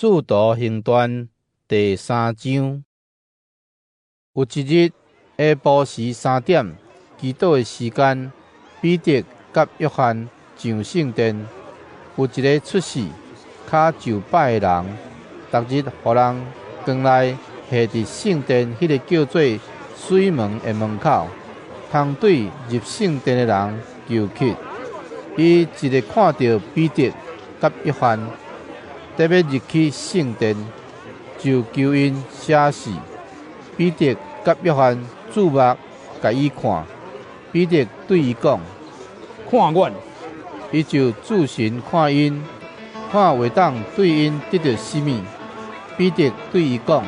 使徒行傳第三章。有一日下晡時3點，祈禱的時間，彼得佮約翰上聖殿。有一个出世跤就䆀的人，逐日予人扛來下佇聖殿彼个叫做水門的門口，通對入聖殿的人求乞。伊一下看著彼得佮約翰咧欲入去聖殿，就求𪜶寫事。彼得佮約翰注目共伊看，彼得對伊講：看阮。伊就注神看𪜶，看會當對𪜶得著啥物。彼得對伊講：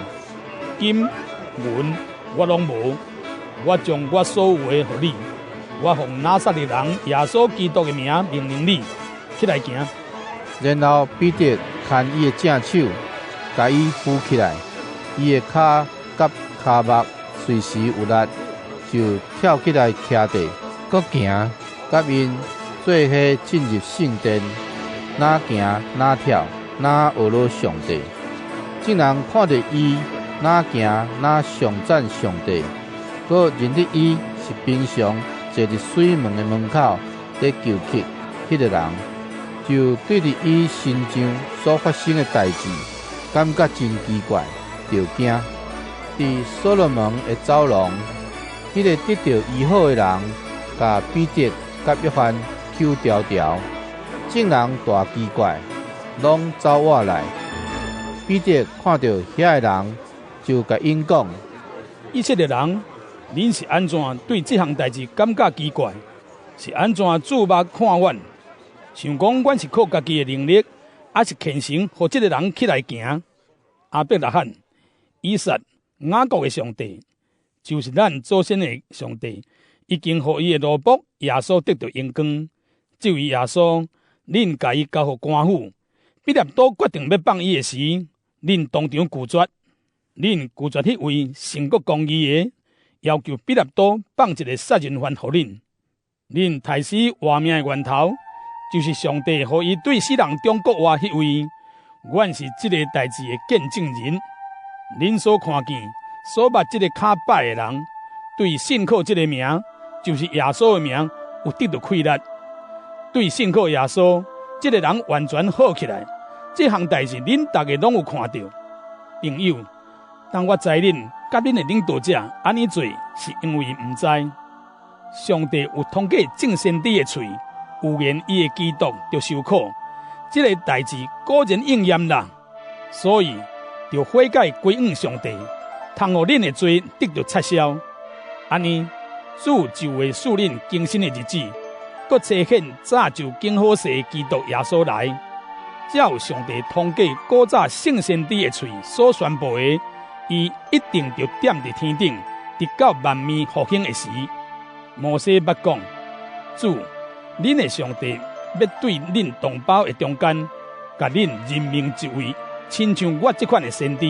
金銀我攏無，我將我所有的予你。我奉拿撒勒人耶穌基督的名命令你，起來行。然後彼得牽伊的正手，共伊扶起來，伊的跤佮跤目隨時有力，就跳起來徛地，閣行，佮𪜶做伙進入聖殿，若行若跳，若呵咾上帝。眾人看著伊若行若頌讚上帝，閣認得伊是平常坐佇水門的門口咧求乞彼个人，就對著伊身上所發生的代誌，感覺真奇怪，著驚。佇所羅門的走廊，彼个得著醫好的人，共彼得佮約翰搝牢牢，眾人大奇怪，攏走倚來。彼得看著遐个人，就共𪜶講：以色列人，恁是按怎對這項代誌感覺奇怪？是按怎注目看阮？想講阮是靠家己的能力，抑是虔誠，予這个人起來行？亞伯拉罕、以撒、雅各的上帝，就是咱祖先的上帝，已經予伊的奴僕耶穌得著榮光。這位耶穌，恁共伊交予官府，彼拉多決定欲放伊的時，恁當場拒絕。恁拒絕彼位聖閣公義的，要求彼拉多放一个殺人犯予恁。恁刣死活命的源頭，就是上帝予伊對死人中復活彼位。阮是這个代誌的見證人。恁所看見、所捌這个跤䆀的人，對信靠這个名，就是耶穌的名，有得著氣力。對信靠耶穌，這个人完全好起來。這項代誌恁逐家攏有看著。朋友，當我知恁佮恁的領導者按呢做，是因為毋知上帝有通過眾先知的喙預言伊的基督著受苦，這个代誌果然應驗啦。所以，著悔改歸向上帝，通予恁的罪得著擦消。按呢，主就會賜恁更新的日子，閣差遣早就揀好勢的基督耶穌來。照上帝通過古早聖先知的喙所宣布的，伊一定著踮佇天頂，直到萬物復興的時。摩西捌講：主，恁的上帝欲對恁同胞的中間，共恁任命一位親像我這款的先知。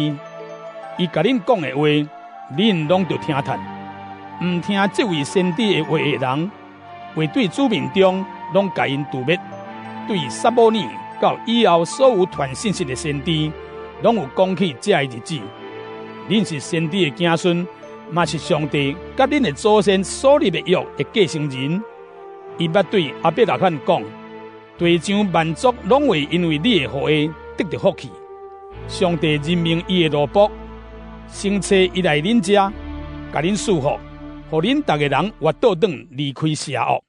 伊共恁講的話，恁攏著聽迵。毋聽這位先知的話的人，會對子民中攏共𪜶除滅。對撒母耳到以後所有傳信息的先知，攏有講起這个日子。恁是先知的子孫，嘛是上帝佮恁的祖先所立的約的繼承人。伊捌對亞伯拉罕講：地上萬族攏會因為你的後裔得著福氣。上帝任命伊的奴僕，先差伊來恁遮，共恁賜福，予恁逐个人活倒轉離開邪惡。